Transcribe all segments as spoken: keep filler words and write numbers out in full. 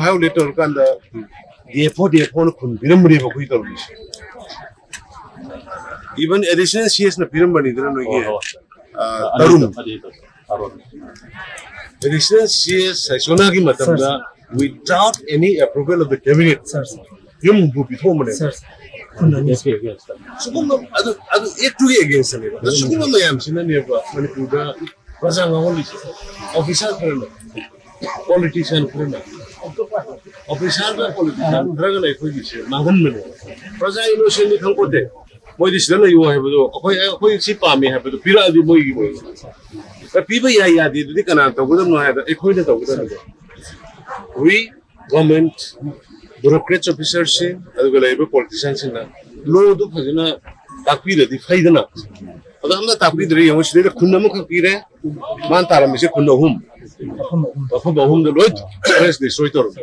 ꯚꯥꯏꯑꯣꯂꯦꯠ ꯇꯧꯔꯀꯥꯟꯗ D F O, D F ꯑꯣꯅ ꯈꯨꯟ ꯄꯤꯔꯝꯕꯅꯦꯕ ꯑꯩꯈꯣꯏ ꯇꯧꯔꯤꯁꯦ꯫ ꯏꯚꯟ ꯑꯦꯗꯤꯁꯅꯦꯜ ꯁꯤ ꯑꯦꯁꯅ ꯄꯤꯔꯝꯕꯅꯤꯗꯅ ꯅꯣꯏꯒꯤ, ꯍꯣꯏ, ꯍꯣꯏ꯫ ꯑ, ꯇꯔꯨꯡ꯫ ꯑꯗꯨꯗꯤ ꯇꯧꯁꯤ꯫ ꯑꯔꯣꯟ꯫ ꯑꯦꯗꯤꯁꯅꯦꯜ ꯁꯤ ꯑꯦꯁ ꯁꯥꯏꯁꯣꯅꯥꯒꯤ ꯃꯇꯝꯗ, ꯁꯥꯔ, ꯁꯥꯔ꯫ Without any approval of the cabinet, ꯁꯥꯔ, ꯁꯥꯔ꯫ ꯌꯨꯝ ꯍꯨꯝꯐꯨ ꯄꯤꯊꯣꯛꯑꯝꯕꯅꯦ꯫ ꯁꯥꯔ, ꯁꯥꯔ꯫ ꯈꯨꯟ ꯑꯅꯤ꯫ ꯁꯤꯒꯨꯝꯕ, ꯑꯗꯨ, ꯑꯗꯨ ꯑꯦꯛꯇꯨꯒꯤ ꯑꯦꯒꯦꯟꯁꯇꯅꯦꯕ꯫ ꯑꯗꯨ ꯁꯤꯒꯨꯝꯕ ꯃꯌꯥꯝꯁꯤꯅꯅꯦꯕ ꯃꯅꯤꯄꯨꯔꯗ ꯄ꯭ꯔꯖꯥ ꯉꯥꯎꯍꯜꯂꯤꯁꯦ꯫ ꯑꯣꯐꯤꯁꯥꯔ ꯈꯔꯅ, ꯄꯣꯂꯤꯇꯤꯁꯤꯌꯥꯟ ꯈꯔꯅ, ꯑꯣꯐꯤꯁꯥꯔꯒ ꯄꯣꯂꯤꯇꯤꯁꯤꯌꯥꯟ ꯈꯔꯒꯅ ꯑꯩꯈꯣꯏꯒꯤꯁꯦ ꯃꯥꯡꯍꯟꯕꯅꯦꯕ꯫ ꯄ꯭ꯔꯖꯥ ꯏꯅꯣꯁꯦꯟꯅꯤ ꯈꯪꯄꯣꯠꯇꯦ꯫ ꯃꯣꯏꯗꯤ ꯁꯤꯗ ꯂꯩꯌꯨ ꯍꯥꯏꯕꯗꯣ, ꯑꯩꯈꯣꯏ, ꯑꯩꯈꯣꯏ ꯁꯤ ꯄꯥꯝꯃꯤ ꯍꯥꯏꯕꯗꯣ ꯄꯤꯔꯛꯑꯗꯤ ꯃꯣꯏꯒꯤ ꯑꯣꯏ꯫ ꯑꯦ, ꯄꯤꯕ ꯌꯥꯏ ꯌꯥꯗꯦ ꯑꯗꯨꯗꯤ ꯀꯅꯥꯅ ꯇꯧꯒꯗꯕꯅꯣ ꯍꯥꯏꯕꯗ ꯑꯩꯈꯣꯏꯅ ꯇꯧꯒꯗꯕꯅꯤ꯫ We government, bureaucrats officerꯁꯤꯡ, ꯑꯗꯨꯒ ꯂꯩꯔꯤꯕ ꯄꯣꯂꯤꯇꯤꯁꯤꯌꯥꯟꯁꯤꯡꯅ ꯂꯣꯗꯨ ꯐꯖꯅ ꯇꯥꯛꯄꯤꯔꯗꯤ ꯐꯩꯗꯅ꯫ ꯑꯗꯣ ꯑꯝꯇ ꯇꯥꯛꯄꯤꯗ꯭ꯔꯦ꯫ ꯌꯦꯡꯉꯨ, ꯁꯤꯗꯩꯗ ꯈꯨꯟ ꯑꯃꯈꯛ ꯄꯤꯔꯦ, ꯃꯥꯅ ꯇꯥꯔꯝꯃꯤꯁꯦ ꯈꯨꯟ ꯑꯍꯨꯝ꯫ ꯃꯐꯝ ꯑꯍꯨꯝꯗ ꯂꯣꯏ ꯐꯣꯔꯦꯁ ꯗꯤꯁꯇ꯭ꯔꯣꯏ ꯇꯧꯔꯝꯃꯦ꯫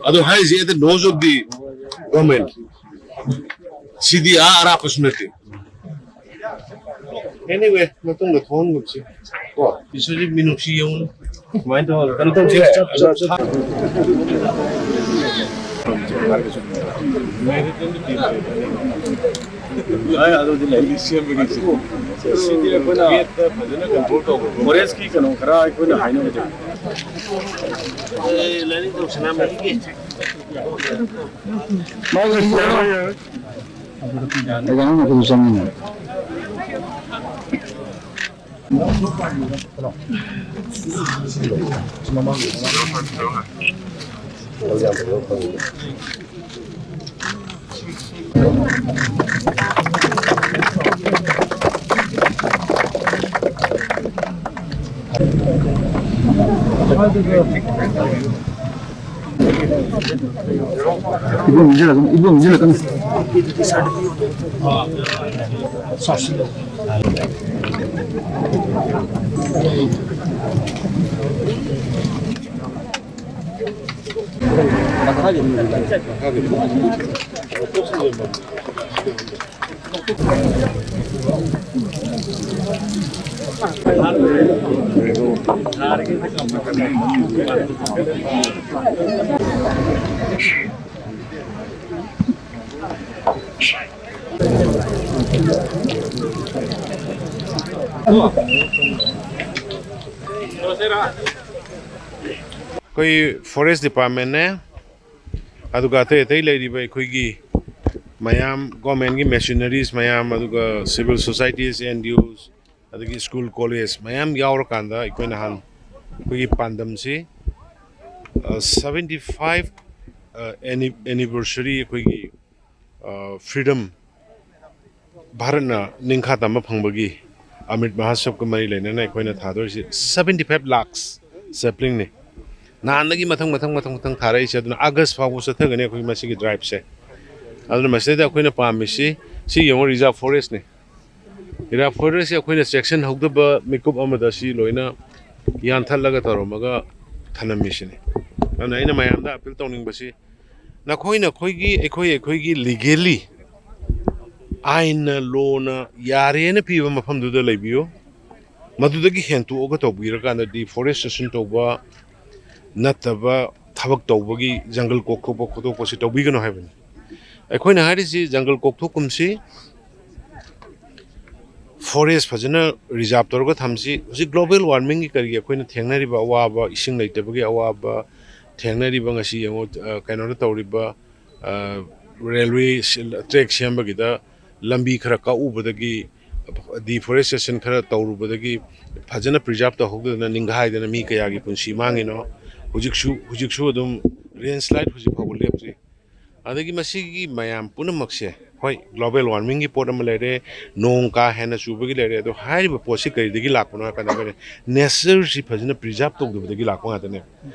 ꯑꯗꯣ ꯍꯥꯏꯔꯤꯁꯦ at the nose of the government꯫ ꯁꯤꯗꯤ ꯑꯥ ꯑꯔꯥꯞꯄꯁꯨ ꯅꯠꯇꯦ꯫ Anyway, ꯃꯇꯨꯡꯗ ꯊꯣꯛꯍꯟꯒꯨꯝꯁꯤ꯫ ꯀꯣ, ꯕꯤꯁ꯭ꯋꯖꯤꯠ ꯃꯤꯅꯨꯡꯁꯤ ꯌꯦꯡꯉꯨꯅꯦ꯫ ꯀꯃꯥꯏꯅ ꯇꯧꯔꯒ ꯀꯩꯅꯣ ꯇꯧꯁꯦ? ꯑꯗꯨꯗꯤ ꯂꯩ꯫ ꯁꯤꯗꯤ ꯑꯩꯈꯣꯏꯅ ꯐꯣꯔꯦꯁꯀꯤ ꯀꯩꯅꯣ ꯈꯔ ꯑꯩꯈꯣꯏꯅ ꯍꯥꯏꯅꯕꯗꯣ꯫ ꯂꯥꯏꯔꯤꯛ ꯇꯧꯁꯤꯟꯅꯕꯒꯤ꯫ ꯃꯥꯒꯤ ꯑꯦꯛꯖꯥꯝ ꯑꯃꯈꯛꯇ ꯆꯪꯉꯤꯅꯦ꯫ ꯏꯕꯨꯡ ꯏꯟꯁꯤꯜꯂꯛꯀꯅꯨ, ꯏꯕꯨꯡ ꯏꯟꯁꯤꯜꯂꯛꯀꯅꯨ꯫ ꯑꯩꯈꯣꯏ ꯐꯣꯔꯦꯁ ꯗꯤꯄꯥꯔꯠꯃꯦꯟꯅꯦ, ꯑꯗꯨꯒ ꯑꯇꯩ ꯑꯇꯩ ꯂꯩꯔꯤꯕ ꯑꯩꯈꯣꯏꯒꯤ ꯃꯌꯥꯝ, ꯒꯣꯔꯃꯦꯟꯒꯤ ꯃꯦꯁꯤꯅꯔꯤꯁ ꯃꯌꯥꯝ, ꯑꯗꯨꯒ ꯁꯤꯚꯤꯜ ꯁꯣꯁꯥꯏꯇꯤꯁ, ꯑꯦꯟ ꯖꯤ ꯑꯣꯁ, ꯑꯗꯒꯤ ꯁ꯭ꯀꯨꯜ ꯀꯣꯂꯦꯖ ꯃꯌꯥꯝ ꯌꯥꯎꯔꯀꯥꯟꯗ ꯑꯩꯈꯣꯏ ꯅꯍꯥꯟ ꯑꯩꯈꯣꯏꯒꯤ ꯄꯥꯟꯗꯝꯁꯤ, seventy five anniversary ꯑꯩꯈꯣꯏꯒꯤ ꯐ꯭ꯔꯤꯗꯝ, ꯚꯥꯔꯠꯅ ꯅꯤꯡꯈꯥ ꯇꯝꯕ ꯐꯪꯕꯒꯤ ꯑꯃ꯭ꯔꯤꯠ ꯃꯍꯣꯠꯁꯕꯀ ꯃꯔꯤ ꯂꯩꯅꯅ ꯑꯩꯈꯣꯏꯅ ꯊꯥꯗꯣꯔꯤꯁꯤ seventy five lakhs saplingꯅꯤ꯫ ꯅꯍꯥꯟꯗꯒꯤ ꯃꯊꯪ ꯃꯊꯪ ꯃꯊꯪ ꯃꯊꯪ ꯊꯥꯔꯛꯏꯁꯦ, ꯑꯗꯨꯅ ꯑꯥꯒꯁ ꯐꯥꯎꯕ ꯆꯠꯊꯒꯅꯤ ꯑꯩꯈꯣꯏ ꯃꯁꯤꯒꯤ ꯗ꯭ꯔꯥꯏꯕꯁꯦ꯫ ꯑꯗꯨꯅ ꯃꯁꯤꯗꯩꯗ ꯑꯩꯈꯣꯏꯅ ꯄꯥꯝꯃꯤꯁꯤ, ꯁꯤ ꯌꯦꯡꯉꯣ, ꯔꯤꯖꯥꯔꯚ ꯐꯣꯔꯦꯁꯅꯤ꯫ ꯔꯤꯖꯥꯔꯚ ꯐꯣꯔꯦꯁꯁꯤ ꯑꯩꯈꯣꯏꯅ ꯆꯦꯛꯁꯤꯟꯍꯧꯗꯕ ꯃꯤꯀꯨꯞ ꯑꯃꯗ ꯁꯤ ꯂꯣꯏꯅ ꯌꯥꯟꯊꯠꯂꯒ ꯇꯧꯔꯝꯃꯒ ꯊꯅꯝꯃꯤꯁꯤꯅꯤ꯫ ꯑꯗꯨꯅ ꯑꯩꯅ ꯃꯌꯥꯝꯗ ꯑꯄꯤꯜ ꯇꯧꯅꯤꯡꯕꯁꯤ, ꯅꯈꯣꯏ ꯅꯈꯣꯏꯒꯤ, ꯑꯩꯈꯣꯏ ꯑꯩꯈꯣꯏꯒꯤ ꯂꯤꯒꯦꯜꯂꯤ, ꯑꯥꯏꯟꯅ, ꯂꯣꯅ ꯌꯥꯔꯦꯅ ꯄꯤꯕ ꯃꯐꯝꯗꯨꯗ ꯂꯩꯕꯤꯌꯨ꯫ ꯃꯗꯨꯗꯒꯤ ꯍꯦꯟꯇꯣꯛꯑꯒ ꯇꯧꯕꯤꯔꯀꯥꯟꯗ ꯗꯤꯐꯣꯔꯦꯁꯇꯦꯁꯟ ꯇꯧꯕ ꯅꯠꯇꯕ ꯊꯕꯛ ꯇꯧꯕꯒꯤ, ꯖꯪꯒꯜ ꯀꯣꯛꯊꯣꯛꯄ ꯈꯣꯠꯇꯣꯛꯄꯁꯤ ꯇꯧꯕꯤꯒꯅꯨ ꯍꯥꯏꯕꯅꯤ꯫ ꯑꯩꯈꯣꯏꯅ ꯍꯥꯏꯔꯤꯁꯤ ꯖꯪꯒꯜ ꯀꯣꯛꯊꯣꯛꯀꯨꯝꯁꯤ, ꯐꯣꯔꯦꯁ ꯐꯖꯅ ꯔꯤꯖꯥꯔꯚ ꯇꯧꯔꯒ ꯊꯝꯁꯤ꯫ ꯍꯧꯖꯤꯛ ꯒ꯭ꯂꯣꯕꯦꯜ ꯋꯥꯔꯃꯤꯡꯒꯤ ꯀꯔꯤꯒꯤ ꯑꯩꯈꯣꯏꯅ ꯊꯦꯡꯅꯔꯤꯕ ꯑꯋꯥꯕ, ꯏꯁꯤꯡ ꯂꯩꯇꯕꯒꯤ ꯑꯋꯥꯕ ꯊꯦꯡꯅꯔꯤꯕ, ꯉꯁꯤ ꯌꯦꯡꯉꯣ, ꯑ, ꯀꯩꯅꯣꯗ ꯇꯧꯔꯤꯕ, ꯑ, ꯔꯦꯜꯋꯦ ꯁꯤ-, ꯇ꯭ꯔꯦꯛ ꯁꯦꯝꯕꯒꯤꯗ ꯂꯝꯕꯤ ꯈꯔ ꯀꯛꯎꯕꯗꯒꯤ, ꯗꯤꯐꯣꯔꯦꯁꯇꯦꯁꯟ ꯈꯔ ꯇꯧꯔꯨꯕꯗꯒꯤ ꯐꯖꯅ ꯄ꯭ꯔꯤꯖꯥꯔꯚ ꯇꯧꯍꯧꯗꯗꯅ ꯅꯤꯡꯈꯥꯏꯗꯅ ꯃꯤ ꯀꯌꯥꯒꯤ ꯄꯨꯟꯁꯤ ꯃꯥꯡꯉꯤꯅꯣ? ꯍꯧꯖꯤꯛꯁꯨ, ꯍꯧꯖꯤꯛꯁꯨ ꯑꯗꯨꯝ ꯂꯦꯟꯁꯂꯥꯏꯠ ꯍꯧꯖꯤꯛ ꯐꯥꯎꯕ ꯂꯦꯞꯇ꯭ꯔꯤ꯫ ꯑꯗꯒꯤ ꯃꯁꯤꯒꯤ ꯃꯌꯥꯝ ꯄꯨꯝꯅꯃꯛꯁꯦ, ꯍꯣꯏ, ꯒ꯭ꯂꯣꯕꯦꯜ ꯋꯥꯔꯃꯤꯡꯒꯤ ꯄꯣꯠ ꯑꯃ ꯂꯩꯔꯦ, ꯅꯣꯡ ꯀꯥ ꯍꯦꯟꯅ ꯆꯨꯕꯒꯤ ꯂꯩꯔꯦ, ꯑꯗꯣ ꯍꯥꯏꯔꯤꯕ ꯄꯣꯠꯁꯤ ꯀꯔꯤꯗꯒꯤ ꯂꯥꯛꯄꯅꯣ ꯍꯥꯏ ꯀꯥꯟꯗ ꯑꯩꯈꯣꯏꯅ ꯅꯦꯆꯔꯁꯤ ꯐꯖꯅ ꯄ꯭ꯔꯤꯖꯥꯔꯚ ꯇꯧꯗꯕꯗꯒꯤ ꯂꯥꯛꯄ ꯉꯥꯛꯇꯅꯦ꯫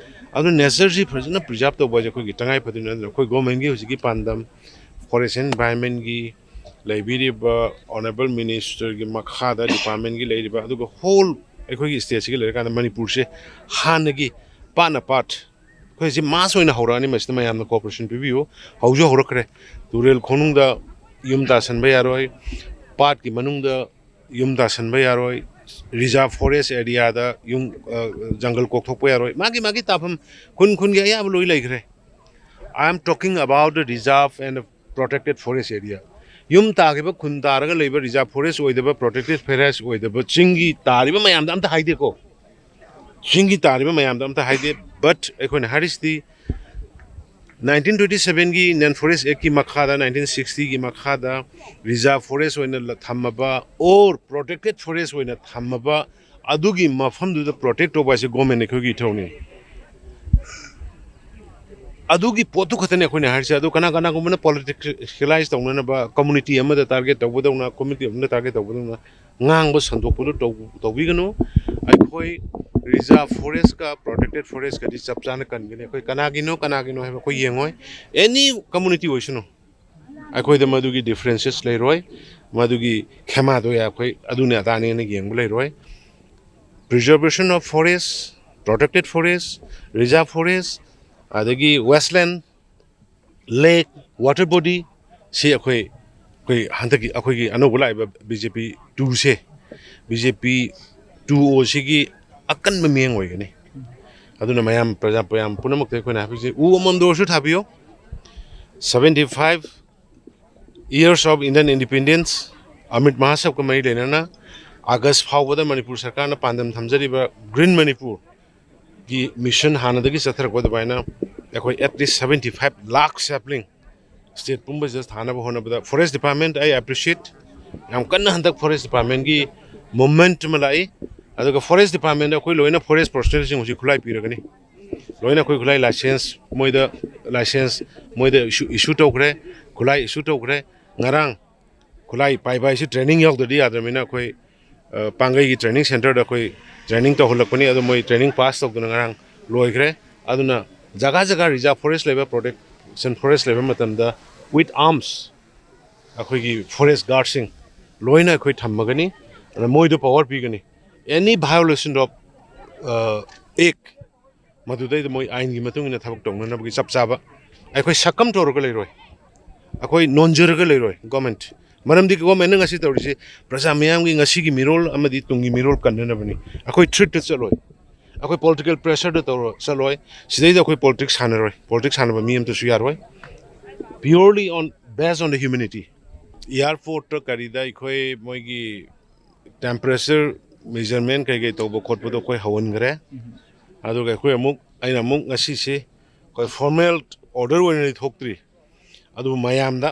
ꯑꯗꯨ ꯅꯦꯆꯔꯁꯤ ꯐꯖꯅ ꯄ꯭ꯔꯤꯖꯥꯔꯚ ꯇꯧꯕ ꯍꯥꯏꯁꯦ ꯑꯩꯈꯣꯏꯒꯤ ꯇꯉꯥꯏ ꯐꯗꯦ꯫ ꯑꯗꯨꯅ ꯑꯩꯈꯣꯏ ꯒꯣꯔꯃꯦꯟꯒꯤ ꯍꯧꯖꯤꯛꯀꯤ ꯄꯥꯟꯗꯝ, ꯐꯣꯔꯦꯁ ꯑꯦꯟ ꯏꯟꯚꯥꯏꯔꯟꯃꯦꯟꯒꯤ ꯂꯩꯕꯤꯔꯤꯕ ꯑꯣꯅꯔꯦꯕꯜ ꯃꯤꯅꯤꯁꯇꯔꯒꯤ ꯃꯈꯥꯗ ꯗꯤꯄꯥꯔꯠꯃꯦꯟꯒꯤ ꯂꯩꯔꯤꯕ, ꯑꯗꯨꯒ ꯍꯣꯜ ꯑꯩꯈꯣꯏꯒꯤ ꯁ꯭ꯇꯦꯠꯁꯤꯒꯤ ꯂꯩꯔꯀꯥꯟꯗ ꯃꯅꯤꯄꯨꯔꯁꯦ ꯍꯥꯟꯅꯒꯤ ꯄꯥꯔꯠꯅ ꯄꯥꯔꯠ, ꯑꯩꯈꯣꯏ ꯍꯧꯖꯤꯛ ꯃꯥꯁ ꯑꯣꯏꯅ ꯍꯧꯔꯛꯑꯅꯤ꯫ ꯃꯁꯤꯗ ꯃꯌꯥꯝꯅ ꯀꯣꯑꯣꯄꯔꯦꯁꯟ ꯄꯤꯕꯤꯌꯨ꯫ ꯍꯧꯁꯨ ꯍꯧꯔꯛꯈ꯭ꯔꯦ꯫ ꯇꯨꯔꯦꯜ ꯈꯣꯡꯅꯨꯡꯗ ꯌꯨꯝ ꯇꯥꯁꯟꯕ ꯌꯥꯔꯣꯏ, ꯄꯥꯠꯀꯤ ꯃꯅꯨꯡꯗ ꯌꯨꯝ ꯇꯥꯁꯟꯕ ꯌꯥꯔꯣꯏ, ꯔꯤꯖꯥꯔꯚ ꯐꯣꯔꯦꯁ ꯑꯦꯔꯤꯌꯥꯗ ꯌꯨꯝ, ꯖꯪꯒꯜ ꯀꯣꯛꯊꯣꯛꯄ ꯌꯥꯔꯣꯏ꯫ ꯃꯥꯒꯤ ꯃꯥꯒꯤ ꯇꯥꯐꯝ, ꯈꯨꯟ ꯈꯨꯟꯒꯤ ꯑꯌꯥꯕ ꯂꯣꯏ ꯂꯩꯈ꯭ꯔꯦ꯫ I am talking about the reserve and protected forest area. ꯌꯨꯝ ꯇꯥꯈꯤꯕ ꯈꯨꯟ ꯇꯥꯔꯒ ꯂꯩꯕ ꯔꯤꯖꯥꯔꯚ ꯐꯣꯔꯦꯁ ꯑꯣꯏꯗꯕ, ꯄ꯭ꯔꯣꯇꯦꯛꯇꯦꯠ ꯐꯣꯔꯦꯁ ꯑꯣꯏꯗꯕ ꯆꯤꯡꯒꯤ ꯇꯥꯔꯤꯕ ꯃꯌꯥꯝꯗ ꯑꯝꯇ ꯍꯥꯏꯗꯦꯀꯣ꯫ ꯆꯤꯡꯒꯤ ꯇꯥꯔꯤꯕ ꯃꯌꯥꯝꯗ ꯑꯝꯇ ꯍꯥꯏꯗꯦ꯫ But ꯑꯩꯈꯣꯏꯅ ꯍꯥꯏꯔꯤꯁꯤꯗꯤ, ꯅꯥꯏꯟꯇꯤꯟ ꯇ꯭ꯋꯦꯟꯇꯤ ꯁꯚꯦꯟꯒꯤ ꯅꯟ ꯐꯣꯔꯦꯁ ꯑꯦꯛꯀꯤ ꯃꯈꯥꯗ, ꯅꯥꯏꯟꯇꯤꯟ ꯁꯤꯛꯁꯇꯤꯒꯤ ꯃꯈꯥꯗ ꯔꯤꯖꯥꯔꯚ ꯐꯣꯔꯦꯁ ꯑꯣꯏꯅ ꯊꯝꯃꯕ or ꯄ꯭ꯔꯣꯇꯦꯛꯇꯦꯠ ꯐꯣꯔꯦꯁ ꯑꯣꯏꯅ ꯊꯝꯃꯕ ꯑꯗꯨꯒꯤ ꯃꯐꯝꯗꯨꯗ ꯄ꯭ꯔꯣꯇꯦꯛ ꯇꯧꯕ ꯍꯥꯏꯁꯦ ꯒꯣꯔꯃꯦꯟ ꯑꯩꯈꯣꯏꯒꯤ ꯏꯊꯧꯅꯤ꯫ ꯑꯗꯨꯒꯤ ꯄꯣꯠꯇꯨ ꯈꯛꯇꯅꯦ ꯑꯩꯈꯣꯏꯅ ꯍꯥꯏꯔꯤꯁꯦ꯫ ꯑꯗꯨ ꯀꯅꯥ ꯀꯅꯥꯒꯨꯝꯕꯅ ꯄꯣꯂꯤꯇꯤꯀꯦꯂꯥꯏꯁ ꯇꯧꯅꯅꯕ, ꯀꯝꯃꯨꯅꯤꯇꯤ ꯑꯃꯗ ꯇꯥꯔꯒꯦꯠ ꯇꯧꯕꯗꯧꯅ, ꯀꯝꯃꯨꯅꯤꯇꯤ ꯑꯃꯗ ꯇꯥꯔꯒꯦꯠ ꯇꯧꯕꯗꯧꯅ ꯉꯥꯡꯕ ꯁꯟꯗꯣꯛꯄꯗꯨ ꯇꯧ-, ꯇꯧꯕꯤꯒꯅꯨ꯫ ꯑꯩꯈꯣꯏ ꯔꯤꯖꯥꯔꯚ ꯐꯣꯔꯦꯁꯀ ꯄ꯭ꯔꯣꯇꯦꯛꯇꯦꯠ ꯐꯣꯔꯦꯁꯀꯗꯤ ꯆꯞ ꯆꯥꯅ ꯀꯟꯒꯅꯤ꯫ ꯑꯩꯈꯣꯏ ꯀꯅꯥꯒꯤꯅꯣ, ꯀꯅꯥꯒꯤꯅꯣ ꯍꯥꯏꯕ ꯑꯩꯈꯣꯏ ꯌꯦꯡꯉꯣꯏ꯫ ꯑꯦꯅꯤ ꯀꯝꯃꯨꯅꯤꯇꯤ ꯑꯣꯏꯁꯅꯨ, ꯑꯩꯈꯣꯏꯗ ꯃꯗꯨꯒꯤ ꯗꯤꯐ꯭ꯔꯦꯟꯁꯦꯁ ꯂꯩꯔꯣꯏ, ꯃꯗꯨꯒꯤ ꯈꯦꯃꯥꯗꯣꯌꯥ ꯑꯩꯈꯣꯏ ꯑꯗꯨꯅꯤ ꯑꯗꯥꯅꯦꯅ ꯌꯦꯡꯕ ꯂꯩꯔꯣꯏ꯫ Preservation of forest, protected forest, reserve forest, ꯑꯗꯒꯤ ꯋꯦꯁꯂꯦꯟ, ꯂꯦꯛ, ꯋꯥꯇꯔ ꯕꯣꯗꯤ, ꯁꯤ ꯑꯩꯈꯣꯏ, ꯑꯩꯈꯣꯏ ꯍꯟꯗꯛꯀꯤ ꯑꯩꯈꯣꯏꯒꯤ ꯑꯅꯧꯕ ꯂꯥꯛꯏꯕ ꯕꯤ ꯖꯦ ꯄꯤ ꯇꯨꯁꯦ, ꯕꯤ ꯖꯦ ꯄꯤ ꯇꯨ ꯑꯣ ꯁꯤꯒꯤ ꯑꯀꯟꯕ ꯃꯤꯠꯌꯦꯡ ꯑꯣꯏꯒꯅꯤ꯫ ꯑꯗꯨꯅ ꯃꯌꯥꯝ, ꯄ꯭ꯔꯖꯥ ꯃꯌꯥꯝ ꯄꯨꯝꯅꯃꯛꯇ ꯑꯩꯈꯣꯏꯅ ꯍꯥꯏꯕꯁꯤ, ꯎ ꯑꯃꯃꯝꯗ ꯑꯣꯏꯔꯁꯨ ꯊꯥꯕꯤꯌꯣ꯫ Seventy five years of Indian independence, ꯑꯃ꯭ꯔꯤꯠ ꯃꯍꯥꯁꯕꯀ ꯃꯔꯤ ꯂꯩꯅꯅ ꯑꯥꯒꯁ ꯐꯥꯎꯕꯗ ꯃꯅꯤꯄꯨꯔ ꯁꯔꯀꯥꯔꯅ ꯄꯥꯟꯗꯝ ꯊꯝꯖꯔꯤꯕ ꯒ꯭ꯔꯤꯟ ꯃꯅꯤꯄꯨꯔꯒꯤ ꯃꯤꯁꯟ ꯍꯥꯟꯅꯗꯒꯤ ꯆꯠꯊꯔꯛꯄ ꯑꯗꯨꯃꯥꯏꯅ ꯑꯩꯈꯣꯏ at least seventy five lakh sapling state ꯄꯨꯝꯕꯁꯤꯗ ꯊꯥꯅꯕ ꯍꯣꯠꯅꯕꯗ ꯐꯣꯔꯦꯁ ꯗꯤꯄꯥꯔꯠꯃꯦꯟ ꯑꯩ ꯑꯦꯄ꯭ꯔꯤꯁꯤꯌꯦꯠ ꯌꯥꯝ ꯀꯟꯅ ꯍꯟꯗꯛ ꯐꯣꯔꯦꯁ ꯗꯤꯄꯥꯔꯠꯃꯦꯟꯒꯤ ꯃꯨꯞꯃꯦꯟꯠ ꯑꯃ ꯂꯥꯛꯏ꯫ ꯑꯗꯨꯒ ꯐꯣꯔꯦꯁ ꯗꯤꯄꯥꯔꯠꯃꯦꯟꯗ ꯑꯩꯈꯣꯏ ꯂꯣꯏꯅ ꯐꯣꯔꯦꯁ ꯄꯔꯁꯅꯦꯜꯁꯤꯡ ꯍꯧꯖꯤꯛ ꯈꯨꯠꯂꯥꯏ ꯄꯤꯔꯒꯅꯤ꯫ ꯂꯣꯏꯅ ꯑꯩꯈꯣꯏ ꯈꯨꯠꯂꯥꯏ ꯂꯥꯏꯁꯦꯟꯁ ꯃꯣꯏꯗ, ꯂꯥꯏꯁꯦꯟꯁ ꯃꯣꯏꯗ ꯏꯁꯨ, ꯏꯁꯨ ꯇꯧꯈ꯭ꯔꯦ, ꯈꯨꯠꯂꯥꯏ ꯏꯁꯨ ꯇꯧꯈ꯭ꯔꯦ꯫ ꯉꯔꯥꯡ ꯈꯨꯠꯂꯥꯏ ꯄꯥꯏꯕ ꯍꯥꯏꯁꯤ ꯇ꯭ꯔꯦꯅꯤꯡ ꯌꯥꯎꯗ꯭ꯔꯗꯤ ꯌꯥꯗ꯭ꯔꯕꯅꯤꯅ ꯑꯩꯈꯣꯏ, ꯑ, ꯄꯥꯡꯒꯩꯒꯤ ꯇ꯭ꯔꯦꯅꯤꯡ ꯁꯦꯟꯇꯔꯗ ꯑꯩꯈꯣꯏ ꯇ꯭ꯔꯦꯅꯤꯡ ꯇꯧꯍꯜꯂꯛꯄꯅꯤ꯫ ꯑꯗꯣ ꯃꯣꯏ ꯇ꯭ꯔꯦꯅꯤꯡ ꯄꯥꯁ ꯇꯧꯗꯅ ꯉꯔꯥꯡ ꯂꯣꯏꯈ꯭ꯔꯦ꯫ ꯑꯗꯨꯅ ꯖꯒꯥ ꯖꯒꯥ ꯔꯤꯖꯥꯔꯚ ꯐꯣꯔꯦꯁ ꯂꯩꯕ, ꯄ꯭ꯔꯣꯇꯦꯛꯁꯟ ꯐꯣꯔꯦꯁ ꯂꯩꯕ ꯃꯇꯝꯗ with arms ꯑꯩꯈꯣꯏꯒꯤ ꯐꯣꯔꯦꯁ ꯒꯥꯔꯗꯁꯤꯡ ꯂꯣꯏꯅ ꯑꯩꯈꯣꯏ ꯊꯝꯃꯒꯅꯤ꯫ ꯑꯗ ꯃꯣꯏꯗ ꯄꯋꯥꯔ ꯄꯤꯒꯅꯤ꯫ Any violation of, ꯑ, act, ꯃꯗꯨꯗꯩꯗ ꯃꯣꯏ ꯑꯥꯏꯟꯒꯤ ꯃꯇꯨꯡ ꯏꯟꯅ ꯊꯕꯛ ꯇꯧꯅꯅꯕꯒꯤ ꯆꯞ ꯆꯥꯕ꯫ ꯑꯩꯈꯣꯏ ꯁꯛꯀꯝ ꯇꯧꯔꯒ ꯂꯩꯔꯣꯏ, ꯑꯩꯈꯣꯏ ꯅꯣꯟꯖꯔꯒ ꯂꯩꯔꯣꯏ꯫ ꯒꯣꯔꯃꯦꯟ ꯃꯔꯝꯗꯤ ꯒꯣꯔꯃꯦꯟꯅ ꯉꯁꯤ ꯇꯧꯔꯤꯁꯤ ꯄ꯭ꯔꯖꯥ ꯃꯤꯌꯥꯝꯒꯤ ꯉꯁꯤꯒꯤ ꯃꯤꯔꯣꯜ ꯑꯃꯗꯤ ꯇꯨꯡꯒꯤ ꯃꯤꯔꯣꯜ ꯀꯟꯅꯅꯕꯅꯤ꯫ ꯑꯩꯈꯣꯏ ꯊ꯭ꯔꯤꯠꯇ ꯆꯠꯂꯣꯏ, ꯑꯩꯈꯣꯏ ꯄꯣꯂꯤꯇꯤꯀꯦꯜ ꯄ꯭ꯔꯦꯁꯔꯗ ꯇꯧꯔ ꯆꯠꯂꯣꯏ꯫ ꯁꯤꯗꯩꯗ ꯑꯩꯈꯣꯏ ꯄꯣꯂꯤꯇꯤꯛꯁ ꯁꯥꯟꯅꯔꯣꯏ, ꯄꯣꯂꯤꯇꯤꯛꯁ ꯁꯥꯟꯅꯕ ꯃꯤ ꯑꯃꯇꯁꯨ ꯌꯥꯔꯣꯏ꯫ Purely on, based on the humanity꯫ ꯑꯦꯌꯥꯔꯄꯣꯔꯠꯇ ꯀꯔꯤꯗ ꯑꯩꯈꯣꯏ ꯃꯣꯏꯒꯤ ꯇꯦꯝꯄꯔꯦꯆꯔ ꯃꯦꯖꯔꯃꯦꯟ ꯀꯩꯀꯩ ꯇꯧꯕ ꯈꯣꯠꯄꯗꯣ ꯑꯩꯈꯣꯏ ꯍꯧꯍꯟꯈ꯭ꯔꯦ꯫ ꯑꯗꯨꯒ ꯑꯩꯈꯣꯏ ꯑꯃꯨꯛ, ꯑꯩꯅ ꯑꯃꯨꯛ ꯉꯁꯤꯁꯦ ꯑꯩꯈꯣꯏ ꯐꯣꯔꯃꯦꯜ ꯑꯣꯔꯗꯔ ꯑꯣꯏꯅꯗꯤ ꯊꯣꯛꯇ꯭ꯔꯤ, ꯑꯗꯨꯕꯨ ꯃꯌꯥꯝꯗ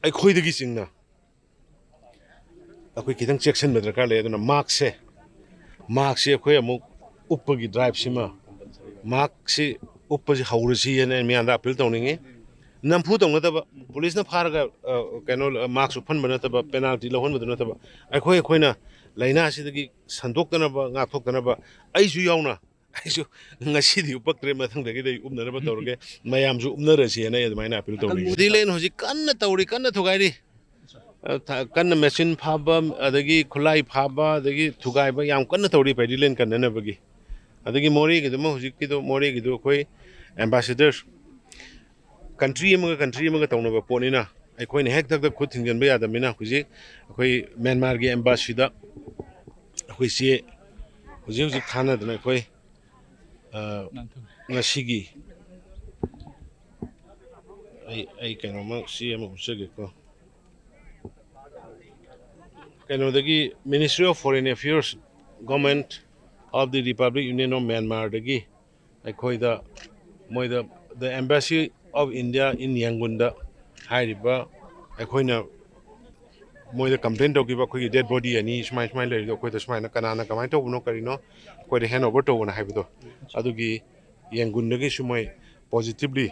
ꯑꯩꯈꯣꯏꯗꯒꯤ ꯆꯤꯡꯅ ꯑꯩꯈꯣꯏ ꯈꯤꯇꯪ ꯆꯦꯛꯁꯤꯟꯕ ꯗꯔꯀꯥꯔ ꯂꯩ꯫ ꯑꯗꯨꯅ ꯃꯥꯛꯁꯦ, ꯃꯥꯛꯁꯦ ꯑꯩꯈꯣꯏ ꯑꯃꯨꯛ ꯎꯞꯄꯒꯤ ꯗ꯭ꯔꯥꯏꯕꯁꯤꯃ, ꯃꯥꯛꯁꯤ ꯎꯞꯄꯁꯤ ꯍꯧꯔꯁꯤ ꯍꯥꯏꯅ ꯑꯩ ꯃꯤꯌꯥꯝꯗ ꯑꯄꯤꯜ ꯇꯧꯅꯤꯡꯉꯤ꯫ ꯅꯝꯐꯨ ꯇꯧꯅꯗꯕ, ꯄꯨꯂꯤꯁꯅ ꯐꯥꯔꯒ, ꯑ, ꯀꯩꯅꯣ, ꯃꯥꯛꯁ ꯎꯞꯍꯟꯕ ꯅꯠꯇꯕ, ꯄꯦꯅꯥꯜꯇꯤ ꯂꯧꯍꯟꯕꯗꯨ ꯅꯠꯇꯕ, ꯑꯩꯈꯣꯏ ꯑꯩꯈꯣꯏꯅ ꯂꯥꯏꯅꯥꯁꯤꯗꯒꯤ ꯁꯟꯗꯣꯛꯇꯅꯕ, ꯉꯥꯛꯊꯣꯛꯇꯅꯕ, ꯑꯩꯁꯨ ꯌꯥꯎꯅ, ꯑꯩꯁꯨ ꯉꯁꯤꯗꯤ ꯎꯞꯄꯛꯇ꯭ꯔꯦ, ꯃꯊꯪꯗꯒꯤꯗꯤ ꯑꯩ ꯎꯞꯅꯅꯕ ꯇꯧꯔꯒꯦ꯫ ꯃꯌꯥꯝꯁꯨ ꯎꯞꯅꯔꯁꯤ ꯍꯥꯏꯅ ꯑꯩ ꯑꯗꯨꯃꯥꯏꯅ ꯑꯄꯤꯜ ꯇꯧꯅꯤꯡꯉꯤ꯫ ꯗꯤꯂꯦꯟ ꯍꯧꯖꯤꯛ ꯀꯟꯅ ꯇꯧꯔꯤ, ꯀꯟꯅ ꯊꯨꯒꯥꯏꯔꯤ꯫ ꯑ, ꯊ-, ꯀꯟꯅ ꯃꯦꯆꯤꯟ ꯐꯥꯕ, ꯑꯗꯒꯤ ꯈꯨꯠꯂꯥꯏ ꯐꯥꯕ, ꯑꯗꯒꯤ ꯊꯨꯒꯥꯏꯕ ꯌꯥꯝ ꯀꯟꯅ ꯇꯧꯔꯤ ꯄꯦꯗꯤ ꯂꯦꯟ ꯀꯟꯅꯅꯕꯒꯤ꯫ ꯑꯗꯒꯤ ꯃꯣꯔꯦꯒꯤꯗꯨꯃ, ꯍꯧꯖꯤꯛꯀꯤꯗꯣ, ꯃꯣꯔꯦꯒꯤꯗꯨ ꯑꯩꯈꯣꯏ ꯑꯦꯝꯕꯥꯁꯦꯗꯔ, ꯀꯟꯇ꯭ꯔꯤ ꯑꯃꯒ ꯀꯟꯇ꯭ꯔꯤ ꯑꯃꯒ ꯇꯧꯅꯕ ꯄꯣꯠꯅꯤꯅ, ꯑꯩꯈꯣꯏꯅ ꯍꯦꯛ ꯊꯛꯇ ꯈꯨꯠ ꯊꯤꯡꯖꯤꯟꯕ ꯌꯥꯗꯕꯅꯤꯅ, ꯍꯧꯖꯤꯛ ꯑꯩꯈꯣꯏ ꯃ꯭ꯌꯥꯟꯃꯥꯔꯒꯤ ꯑꯦꯝꯕꯥꯁꯤꯗ ꯑꯩꯈꯣꯏ ꯆꯦ, ꯍꯧꯖꯤꯛ ꯍꯧꯖꯤꯛ ꯊꯥꯅꯗꯅ ꯑꯩꯈꯣꯏ, ꯑ, ꯉꯁꯤꯒꯤ ꯑꯩ, ꯑꯩ ꯀꯩꯅꯣꯝꯃ, ꯆꯦ ꯑꯃ ꯎꯠꯆꯒꯦꯀꯣ꯫ ꯀꯩꯅꯣꯗꯒꯤ, Ministry of Foreign Affairs, Government of the Republic Union of Myanmarꯗꯒꯤ ꯑꯩꯈꯣꯏꯗ, ꯃꯣꯏꯗ, The Embassy of India in Yangonꯗ ꯍꯥꯏꯔꯤꯕ, ꯑꯩꯈꯣꯏꯅ ꯃꯣꯏꯗ ꯀꯝꯄ꯭ꯂꯦꯟ ꯇꯧꯈꯤꯕ ꯑꯩꯈꯣꯏꯒꯤ ꯗꯦꯗ ꯕꯣꯗꯤ ꯑꯅꯤ ꯁꯨꯃꯥꯏ ꯁꯨꯃꯥꯏꯅ ꯂꯩꯔꯤꯗꯣ, ꯑꯩꯈꯣꯏꯗ ꯁꯨꯃꯥꯏꯅ ꯀꯅꯥꯅ ꯀꯃꯥꯏꯅ ꯇꯧꯕꯅꯣ ꯀꯔꯤꯅꯣ ꯑꯩꯈꯣꯏꯗ ꯍꯦꯟ ꯑꯣꯚꯔ ꯇꯧꯕꯅ ꯍꯥꯏꯕꯗꯣ, ꯑꯗꯨꯒꯤ ꯌꯦꯡꯒꯨꯟꯗꯒꯤꯁꯨ ꯃꯣꯏ ꯄꯣꯖꯤꯇꯤꯚꯂꯤ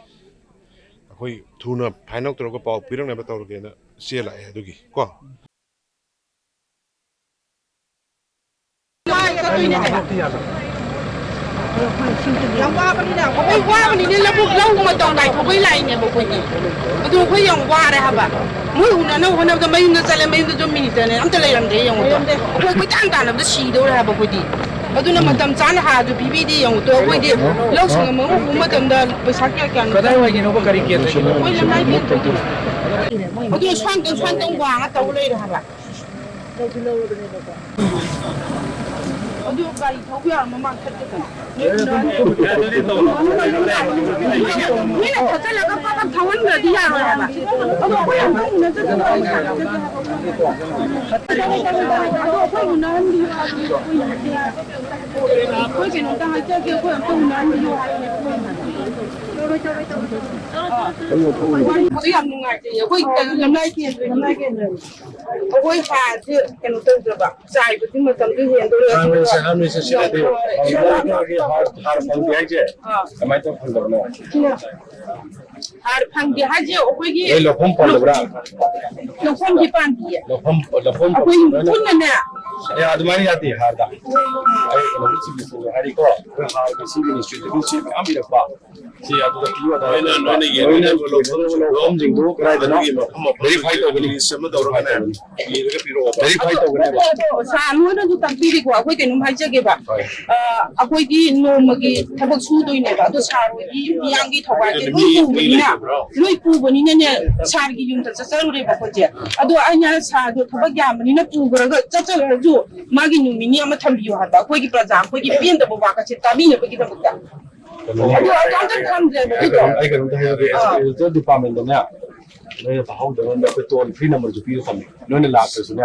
ꯑꯩꯈꯣꯏ ꯊꯨꯅ ꯐꯥꯏꯟ ꯑꯥꯎꯠ ꯇꯧꯔꯒ ꯄꯥꯎ ꯄꯤꯔꯛꯅꯕ ꯇꯧꯔꯒꯦꯅ ꯆꯦ ꯂꯥꯛꯑꯦ꯫ ꯑꯗꯨꯒꯤ ꯀꯣ꯫ ꯌꯥꯝ ꯋꯥꯕꯅꯤꯅ, ꯑꯩꯈꯣꯏ ꯋꯥꯕꯅꯤꯅ ꯂꯧꯕꯨꯛ ꯂꯧ ꯃꯇꯧ ꯀꯥꯏꯊꯣꯛꯄꯩ ꯂꯥꯛꯏꯅꯦꯕ ꯑꯩꯈꯣꯏꯗꯤ꯫ ꯑꯗꯨ ꯑꯩꯈꯣꯏ ꯌꯥꯝ ꯋꯥꯔꯦ ꯍꯥꯕ꯫ ꯃꯣꯏ ꯎꯅꯅꯕ ꯍꯣꯠꯅꯕꯗ ꯃꯌꯨꯝꯗ ꯆꯠꯂꯦ, ꯃꯌꯨꯝꯗꯁꯨ ꯃꯤꯅꯤꯁꯇꯔꯅꯦ ꯑꯝꯇ ꯂꯩꯔꯝꯗꯦ ꯌꯦꯡꯉꯨ꯫ ꯑꯩꯈꯣꯏ ꯀꯣꯏꯇꯥꯟ ꯇꯥꯟꯅꯕꯗ ꯁꯤꯗꯧꯔꯦ ꯍꯥꯏꯕ ꯑꯩꯈꯣꯏꯗꯤ꯫ ꯑꯗꯨꯅ ꯃꯇꯝ ꯆꯥꯅ ꯍꯥꯔꯁꯨ ꯄꯤꯕꯤꯗꯦ ꯌꯦꯡꯉꯨ꯫ ꯑꯩꯈꯣꯏꯗꯤ ꯂꯧ ꯁꯪꯉꯝ ꯑꯃ ꯎꯕ ꯃꯇꯝꯗ ꯄꯩꯁꯥ ꯀꯌꯥ ꯀꯌꯥꯅꯣ? ꯀꯗꯥꯏꯋꯥꯏꯒꯤꯅꯣꯕ ꯀꯔꯤ ꯀꯦꯟꯗ꯭ꯔꯒꯤꯅꯣ? ꯑꯩꯈꯣꯏ ꯂꯝꯂꯥꯏ ꯀꯦꯟꯗ꯭ꯔꯒꯤꯅꯣ꯫ ꯑꯗꯨ ꯁ꯭ꯋꯥꯏꯗ, ꯁ꯭ꯋꯥꯏꯗ ꯋꯥꯡꯉ ꯇꯧ ꯂꯩꯔꯦ ꯍꯥꯏꯕ꯫ ꯑꯗꯨ ꯒꯥꯔꯤ ꯊꯧꯕ ꯌꯥꯔ ꯃꯃꯥꯡ ꯊꯠꯀꯦ ꯇꯧꯅꯤ꯫ ꯃꯤꯅ ꯊꯠꯆꯜꯂꯒ ꯄꯥꯛ ꯄꯥꯛ ꯊꯧꯍꯟꯈ꯭ꯔꯗꯤ ꯌꯥꯔꯣꯏ ꯍꯥꯏꯕ꯫ ꯑꯗꯣ ꯑꯩꯈꯣꯏ ꯌꯥꯝ ꯀꯟꯅ ꯆꯠꯄ ꯋꯥꯔꯤ ꯁꯥꯟꯅꯗꯦ ꯍꯥꯏꯕ꯫ ꯑꯗꯣ ꯑꯩꯈꯣꯏ ꯎꯅꯍꯟꯕꯤꯌꯨ ꯍꯥꯏꯕꯗꯤ ꯑꯩꯈꯣꯏ ꯅꯠꯇꯦ꯫ ꯑꯩꯈꯣꯏ ꯀꯩꯅꯣꯝꯇ ꯍꯥꯏꯖꯒꯦ, ꯑꯩꯈꯣꯏ ꯑꯝꯇ ꯎꯅꯍꯟꯕꯤꯌꯨ ꯍꯥꯏꯕꯅꯦ ꯑꯩꯈꯣꯏꯅ꯫ ꯋꯥꯔꯤꯗꯣ ꯌꯥꯝ ꯅꯨꯡꯉꯥꯏꯇꯦ꯫ ꯑꯩꯈꯣꯏ ꯂꯝꯂꯥꯏ ꯀꯦꯟꯗ꯭ꯔ, ꯂꯝꯂꯥꯏ ꯀꯦꯟꯗ꯭ꯔ꯫ ꯑꯩꯈꯣꯏ ꯍꯥꯔꯁꯦ ꯀꯩꯅꯣ ꯇꯧꯗ꯭ꯔꯕ, ꯆꯥꯏꯕꯗꯤ ꯃꯇꯝꯗꯣ ꯍꯦꯟꯗꯣꯔꯦ꯫ ꯍꯥꯔ ꯂꯣꯏꯁꯦ, ꯍꯥꯔ ꯂꯣꯏꯁꯦ, ꯁꯤꯗꯗꯤ ꯍꯥꯔ, ꯍꯥꯔ ꯐꯪꯗꯦ ꯍꯥꯏꯁꯦ? ꯑꯥ꯫ ꯀꯃꯥꯏꯅ ꯇꯧꯔ ꯐꯪꯗꯕꯅꯣ? ꯍꯥꯔ ꯐꯪꯗꯦ ꯍꯥꯏꯁꯦ ꯑꯩꯈꯣꯏꯒꯤ ꯅꯣꯏ ꯂꯧꯐꯝ ꯄꯥꯜꯂꯕ꯭ꯔꯥ? ꯂꯧꯐꯝꯗꯤ ꯄꯥꯟꯗꯤꯌꯦ꯫ ꯂꯧꯐꯝ, ꯂꯧꯐꯝ ꯑꯩꯈꯣꯏ ꯄꯨꯟꯅꯅꯦ꯫ ꯑꯦ, ꯑꯗꯨꯃꯥꯏꯅ ꯌꯥꯗꯦ ꯍꯥꯔꯗ꯫ ꯑꯩ ꯀꯩꯅꯣꯒꯤ ꯁꯤꯒꯤ ꯍꯥꯏꯔꯤꯀꯣ, ꯑꯩꯈꯣꯏ ꯍꯥꯔꯒꯤ ꯁꯤꯒꯤ ꯏꯟꯁꯇꯤꯇ꯭ꯌꯨꯠꯀꯤ ꯁꯤ ꯃꯌꯥꯝ ꯏꯔꯛꯄ꯫ ꯁꯤ ꯑꯗꯨꯗ ꯄꯤꯌꯨ ꯑꯗꯥ ꯅꯣꯏꯅ, ꯍꯥꯏꯔꯒ ꯅꯣꯏꯅ ꯌꯦꯡꯃꯤꯟꯅꯕ ꯂꯧꯐꯝ, ꯂꯧꯐꯝꯁꯤꯡꯗꯨ ꯀꯗꯥꯏꯗꯅꯣ? ꯑꯗꯨꯒꯤ ꯃꯐꯝ ꯃꯐꯝ verify ꯇꯧꯒꯅꯤ꯫ List ꯑꯃ ꯇꯧꯔꯒꯅꯦ, ꯏꯔꯒ ꯄꯤꯔꯛꯑꯣꯕ꯫ Verify ꯇꯧꯒꯅꯦꯕ꯫ ꯑꯗꯣ ꯁꯥꯔ ꯅꯣꯏꯅꯁꯨ ꯇꯥꯛꯄꯤꯔꯤꯀꯣ, ꯑꯩꯈꯣꯏ ꯀꯩꯅꯣꯝ ꯍꯥꯏꯖꯒꯦꯕ꯫ ꯍꯣꯏ꯫ ꯑ, ꯑꯩꯈꯣꯏꯒꯤ ꯅꯣꯡꯃꯒꯤ ꯊꯕꯛ ꯁꯨꯗꯣꯏꯅꯦꯕ, ꯑꯗꯣ ꯁꯥꯔ ꯍꯣꯏꯒꯤ ꯃꯤꯌꯥꯝꯒꯤ ꯊꯧꯔꯥꯡꯁꯦ ꯑꯗꯨꯅ ꯂꯣꯏ ꯃꯤ, ꯃꯤ ꯄꯨꯕꯅꯤꯅ, ꯂꯩꯇꯕ꯭ꯔꯣ? ꯂꯣꯏ ꯄꯨꯕꯅꯤꯅꯅꯦ, ꯁꯥꯔꯒꯤ ꯌꯨꯝꯗ ꯆꯠꯆꯔꯨꯔꯦꯕ ꯑꯩꯈꯣꯏꯁꯦ꯫ ꯑꯗꯣ ꯑꯩꯅ ꯁꯥꯔꯗꯣ ꯊꯕꯛ ꯌꯥꯝꯕꯅꯤꯅ ꯄꯨꯈ꯭ꯔꯒ ꯆꯠꯆꯔꯁꯨ ꯃꯥꯒꯤ ꯅꯨꯃꯤꯠ ꯅꯤꯅꯤ ꯑꯃ ꯊꯝꯕꯤꯌꯨ ꯍꯥꯏꯕ, ꯑꯩꯈꯣꯏꯒꯤ ꯄ꯭ꯔꯖꯥ, ꯑꯩꯈꯣꯏꯒꯤ ꯄꯦꯟꯗꯕ ꯋꯥꯈꯜꯁꯦ ꯇꯥꯕꯤꯅꯕꯒꯤꯗꯃꯛꯇ꯫ ꯀꯩꯅꯣꯅꯦ, ꯑꯗꯨ ꯑꯩ ꯑꯝꯇ ꯊꯝꯗ꯭ꯔꯦꯕ ꯑꯩ ꯑꯗꯨꯗꯣ꯫ ꯀꯩꯅꯣꯝ-, ꯑꯩ ꯀꯩꯅꯣꯝꯇ ꯍꯥꯏꯖꯒꯦ, ꯑꯥ꯫ Agriculture Department ꯇꯅꯦ, ꯅꯣꯏꯅ ꯇꯥꯍꯧꯗꯕ ꯑꯃꯅ ꯑꯩꯈꯣꯏ toll free number ꯁꯨ ꯄꯤꯕ ꯊꯝꯃꯤ꯫ ꯅꯣꯏꯅ ꯂꯥꯛꯇ꯭ꯔꯁꯨꯅꯦ,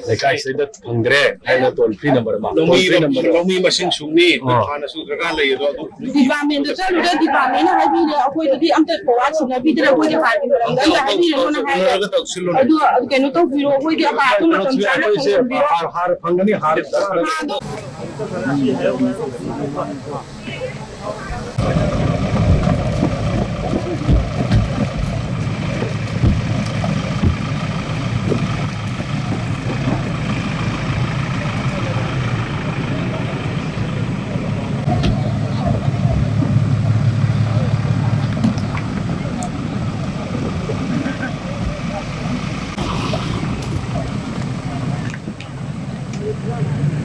ꯂꯩꯀꯥꯏꯁꯤꯗ ꯐꯪꯗ꯭ꯔꯦ ꯍꯥꯏꯅ toll free number ꯑꯃ, toll ꯂꯧꯃꯤ, free number ꯗꯣ꯫ ꯂꯧꯃꯤ ꯃꯁꯤꯡ ꯁꯨꯛꯅꯤ, ꯑꯥ꯫ ꯍꯥꯟꯅ ꯁꯨꯗ꯭ꯔꯀꯥꯟ ꯂꯩ ꯑꯗꯣ, ꯑꯗꯨ Department ꯇ ꯆꯠꯂꯨꯔꯦ, department ꯅ ꯍꯥꯏꯕꯤꯔꯦ, ꯑꯩꯈꯣꯏꯗꯗꯤ ꯑꯝꯇ ꯄꯋꯥ ꯁꯤꯟꯅꯕꯤꯗ꯭ꯔꯦ, ꯑꯩꯈꯣꯏꯗꯤ ꯍꯥꯔꯒꯤ ꯃꯔꯝꯗ ꯑꯝꯇ ꯍꯥꯏꯕꯤꯔꯦ, ꯅꯪꯅ ꯍꯥꯏꯔꯦ꯫ ꯎꯅꯔꯒ ꯇꯧꯁꯤꯜꯂꯨꯅꯦ꯫ ꯑꯗꯨ ꯀꯩꯅꯣ ꯇꯧꯕꯤꯔꯣ, ꯑꯩꯈꯣꯏꯗꯤ ꯍꯥꯔꯗꯣ ꯃꯇꯝ ꯆꯥꯅ ꯑꯩꯈꯣꯏꯁꯦ ꯐꯪꯍꯟꯕꯤꯔꯣ꯫ ꯍꯥꯔ, ꯍꯥꯔ ꯐꯪꯒꯅꯤ, ꯍꯥꯔ ꯍꯥꯔꯗꯣ